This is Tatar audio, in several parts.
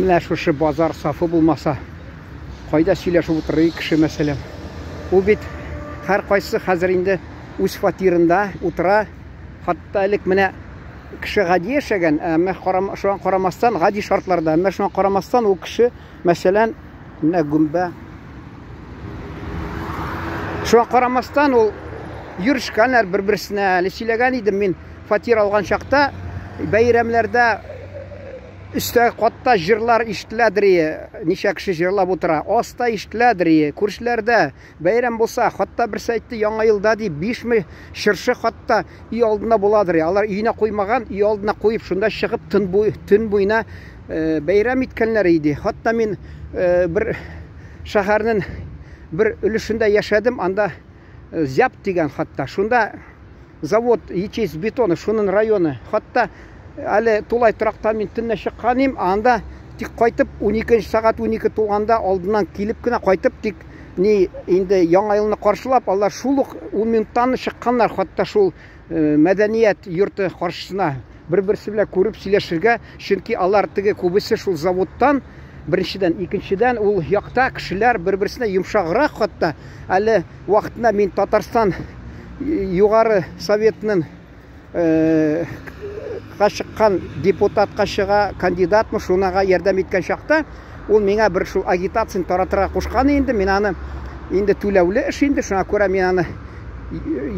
Менә шушы базар сафы булмаса, кайда сөйләшеп утырыр кеше, мәсәлән? Ул бит һәркайсы хәзер инде үз фатирында утыра. Хатта элек менә кеше гади яшәгән, әмма шуңа карамастан, гади шартларда, әмма шуңа карамастан ул кеше, мәсәлән, менә гөмбә. Шуңа карамастан ул йөрешкәннәр бер-берсенә. Әле сөйләгән идем мин, фатир алган чакта бәйрәмнәрдә өстә катта җырлар ишетеләдер, ничә кеше җырлап утыра. Аста ишетеләдер, күршеләрдә бәйрәм булса, хатта берсе әйтте, яңа елда ди, 5 чыршы хатта өй алдында буладыр. Алар өенә куймаган, өй алдына куеп, шунда чыгып төн буй, төн буена бәйрәм иткәннәр иде. Хатта мин бер шәһәрнең бер өлешендә яшәдем, анда Зяб дигән хатта. Шунда завод ячейс бетона, шунын районы. Хатта әле тулай торактан мин төнлә чыккан идем, анда тик кайтып 12 сәгать 12 тулганда алдыннан килеп кенә кайтып тик ни инде яңа елны каршылап, алар шул ук 10 минуттан чыкканнар, хатта шул мәдәният йорты каршысына бер-берсе белән күреп сөйләшергә, чөнки алар теге күбесе шул заводтан, беренчедән, икенчедән ул якта кешеләр бер-берсенә йомшаграк, хатта әле вакытында мин Татарстан Югары Советының ка чыккан депутатка чыга кандидатмы, шунага ярдәм иткән чакта ул миңа бер шул агитацияне таратырга кушкан инде, мин аны инде түләүле эш инде, шуңа күрә мин аны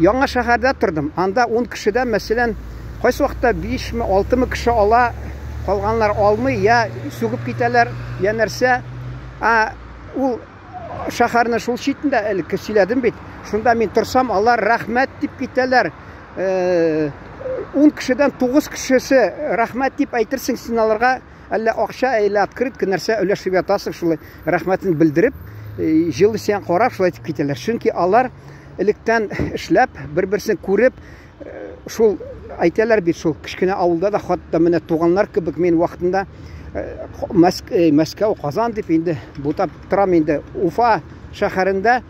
яңа шәһәрдә тордым. Анда 10 кешедән, мәсәлән, кайсы вакытта 5-ме, 6-мы кеше ала, калганнар алмый, я сүгеп китәләр, я нәрсә. А ул шәһәрнең шул читендә элек сөйләдем бит. Шунда мин торсам, алар рәхмәт дип китәләр. 10 кешедән 9 кешесе рәхмәт дип әйтерсең син аларга, әллә акча, әллә открытка нәрсә өләшеп ятасың, шулай рәхмәтен белдереп, җылы сиңа карап шулай итеп китәләр. Чөнки алар электән эшләп, бер-берсен күреп, шул әйтәләр бит, шул кечкенә авылда да хатта менә туганнар кебек. Мин вакытында Мәскәү, Казан дип инде бутап торам инде. Уфа шәһәрендә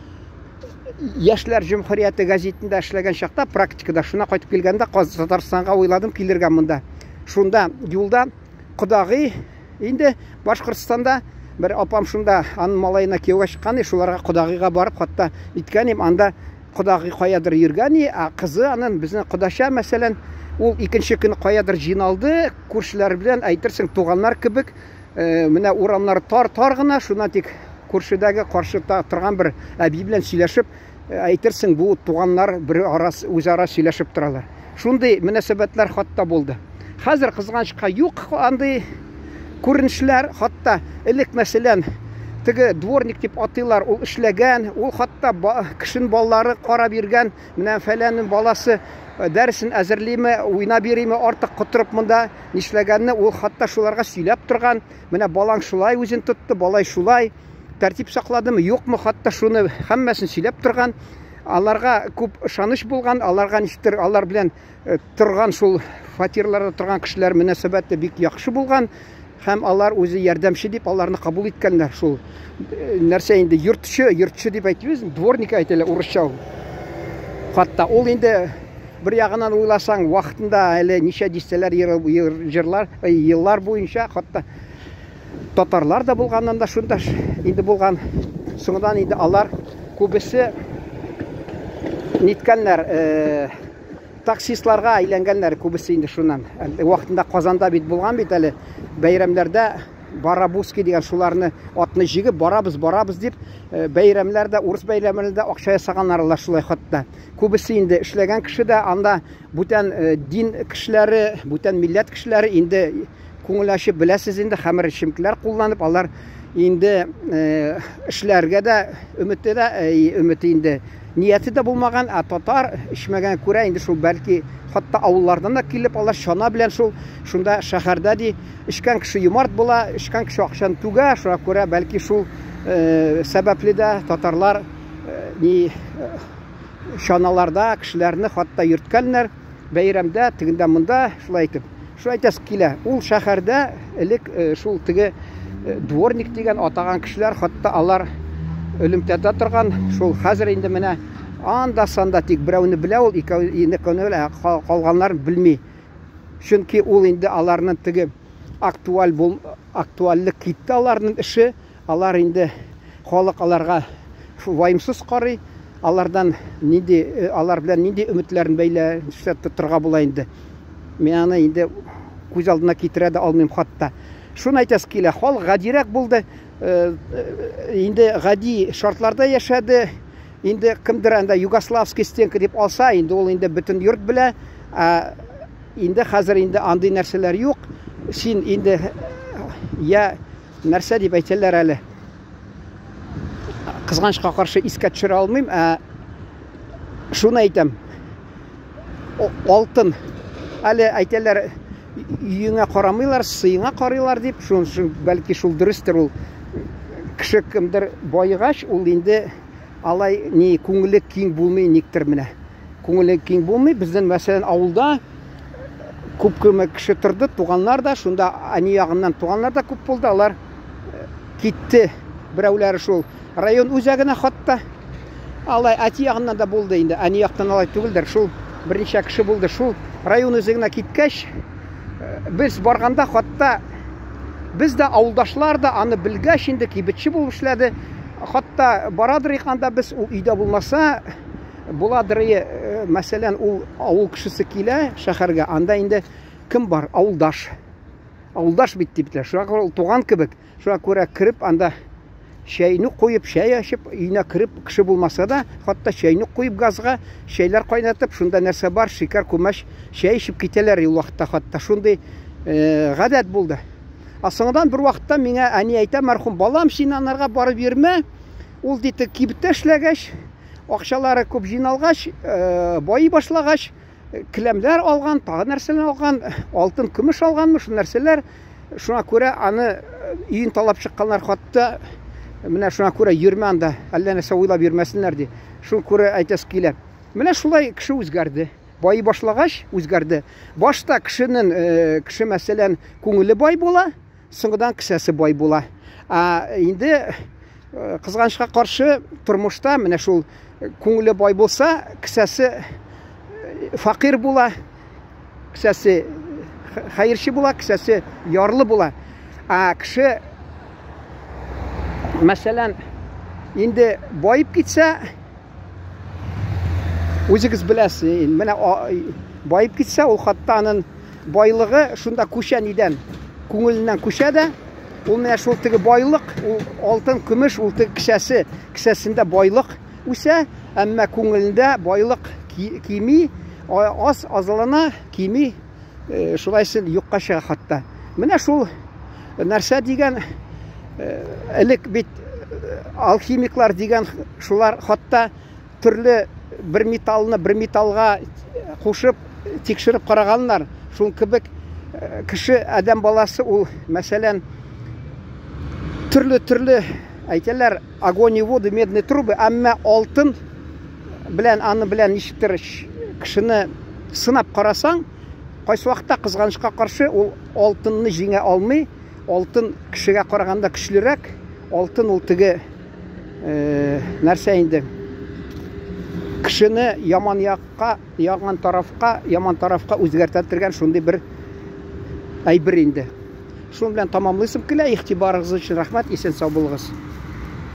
Яшьләр җөмһүрияте гәзитендә эшләгән чакта практикада шуна кайтып килгәндә Татарстанга уйладым килергә монда. Шунда юлда кодагый инде Башкортстанда бер апам шунда аның малаена кияүгә чыккан, шуларга кодагыйга барып хатта иткән идем, анда кодагый каядыр йөргән, ә кызы анын безнең кодача, мәсәлән, ул икенче көн каядыр җыйналды, күршеләр белән, әйтерсең, туганнар кебек, менә урамнар тар-тар гына, шуннан тик күршедәге каршыда торган бер әби белән сөйләшеп, әйтерсең, бу туганнар бер арас үзара сөйләшеп торалар. Шундый мөнәсәбәтләр хатта булды. Хәзер кызганычка юк андый күренешләр, хатта элек, мәсәлән, теге дворник дип атыйлар, ул эшләгән, ул хатта кешенең балалары карап йөргән, менә фәләннең баласы дәресен әзерлиме, уйнап йөриме, артык котырып монда нишләгәнне ул хатта шуларга сөйләп торган, менә балаң шулай үзен тотты, балай шулай, тәртип сакладымы, юкмы, хатта шуны һәммәсен сөйләп торган. Аларга күп ышаныч булган, аларга ничектер алар белән торган шул фатирларда торган кешеләр мөнәсәбәте бик яхшы булган һәм алар үзе ярдәмче дип аларны кабул иткәннәр. Шул нәрсә инде йортчы, йортчы дип әйтәбез, дворник әйтәләр урысча ул. Хатта ул инде бер ягыннан уйласаң, вакытында әле ничә дистәләр җырлар, еллар буенча хатта татарлар да булганнан да шунда инде булган. Соңыннан инде алар күбесе ниткәннәр, таксистларга әйләнгәннәр күбесе инде шуннан. Вакытында Казанда бит булган бит әле бәйрәмнәрдә Барабузский дигән шуларны атны җигеп барабыз, барабыз дип бәйрәмнәрдә, урыс бәйрәмнәрендә акча ясаганнар алар шулай хатта. Күбесе инде эшләгән кеше дә анда бүтән дин кешеләре, бүтән милләт кешеләре инде күңел ачып беләсез инде хәмер эчемлекләр кулланып, алар инде эшләргә дә өмете дә, өмете инде нияте дә булмаган, ә татар эчмәгән күрә инде шул бәлки хатта авыллардан да килеп алар чана белән шул шунда шәһәрдә ди эчкән кеше юмарт була, эчкән кеше акчаны түгә, шуңа күрә бәлки шул сәбәпле дә татарлар ни чаналарда кешеләрне хатта йөрткәннәр бәйрәмдә, тегендә монда шулай итеп. Шулай әйтәсе килә. Ул шәһәрдә элек шул теге дворник дигән атаган кешеләр, хатта алар элемтәдә торган. Шул хәзер инде менә анда санда тик берәүне белә ул, икәүне белә, калганнарын белми. Чөнки ул инде аларның теге актуаль бул, актуальлек китте аларның эше. Алар инде халык аларга ваемсыз карый. Алардан нинди, алар белән нинди өметләрен бәйләнештә тотырга була инде. Мин аны инде күз алдына китерә дә алмыйм хатта. Шуны әйтәсе килә, халык гадирәк булды. Инде гади шартларда яшәде. Инде кемдер анда югославский стенка дип алса, инде ул инде бөтен йорт белә. Ә инде хәзер инде андый нәрсәләр юк. Син инде я нәрсә дип әйтәләр әле? Кызганычка каршы искә төшерә алмыйм, ә шуны әйтәм. Алтын. Әле әйтәләр, өеңә карамыйлар, сыеңа карыйлар дип, шун, бәлки шул дөрестер ул. Кеше кемдер байыгач, ул инде алай ни күңеле киң булмый никтер менә. Күңеле киң булмый. Безнең мәсәлән авылда күп күмә кеше торды, туганнар да, шунда әни ягыннан туганнар да күп булды. Алар китте. Берәүләре шул район үзәгенә хатта. Алай әти ягыннан да булды инде. Әни яктан алай түгелдер. Шул берничә кеше булды. Шул район үзәгенә киткәч, без барганда хатта без дә авылдашлар да аны белгәч инде кибетче булып эшләде. Хатта барадыр анда без ул өйдә булмаса, буладыр, мәсәлән, ул авыл кешесе килә шәһәргә, анда инде кем бар? Авылдаш. Авылдаш бит дип әйтәләр. Шуңа күрә ул туган кебек. Шуңа күрә кереп анда чәйне куеп, чәй эчеп, өенә кереп, кеше булмаса да, хатта чәйне куеп газга, чәйләр кайнатып, шунда нәрсә бар, шикәр, күмәч, чәй эчеп китәләр ул вакытта хатта. Шундый гадәт булды. Ә соңдан бер вакытта миңа әни әйтә, мәрхүм, балам, син анарга барып йөрмә. Ул диде, кибеттә эшләгәч, акчалары күп җыйналгач, байый башлагач, келәмләр алган, тагы нәрсәләр алган, алтын, көмеш алганмы, шул нәрсәләр. Шуңа күрә аны өен талап чыкканнар хатта, менә шуңа күрә йөрмә анда, әллә нәрсә уйлап йөрмәсеннәр ди. Шуңа күрә әйтәсе килә. Менә шулай кеше үзгәрде. Байый башлагач үзгәрде. Башта кешенең, кеше мәсәлән, күңеле бай була, соңгыдан кесәсе бай була. Ә инде кызганычка каршы тормышта менә шул күңеле бай булса, кесәсе факир була, кесәсе хәерче була, кесәсе ярлы була. Ә кеше мәсәлән, инде баеп китсә, үзегез беләсез, менә баеп китсә, ул хатта аның байлыгы шунда күчә нидән? Күңеленнән күчә дә, ул менә шул теге байлык, ул алтын, көмеш, ул теге кесәсе, кесәсендә байлык үсә, әмма күңелендә байлык кими, аз азлана, кими, шулайсы юкка чыга хатта. Менә шул нәрсә дигән, элек бит алхимиклар дигән шулар хатта төрле бер металлны бер металлга кушып тикшереп караганнар. Шул кебек кеше, адәм баласы ул, мәсәлән, төрле-төрле әйтәләр, огонь и воду, медные трубы, әмма алтын белән аны белән ничектер кешене сынап карасаң, кайсы вакытта кызганычка каршы ул алтынны җиңә алмый. Алтын кешегә караганда көчлерәк. Алтын ул теге нәрсә инде? Кешене яман якка, яман тарафка, яман тарафка үзгәртә торган шундый бер әйбер инде. Шуның белән тамамлыйсым килә. Игътибарыгыз өчен рәхмәт. Исән сау булыгыз.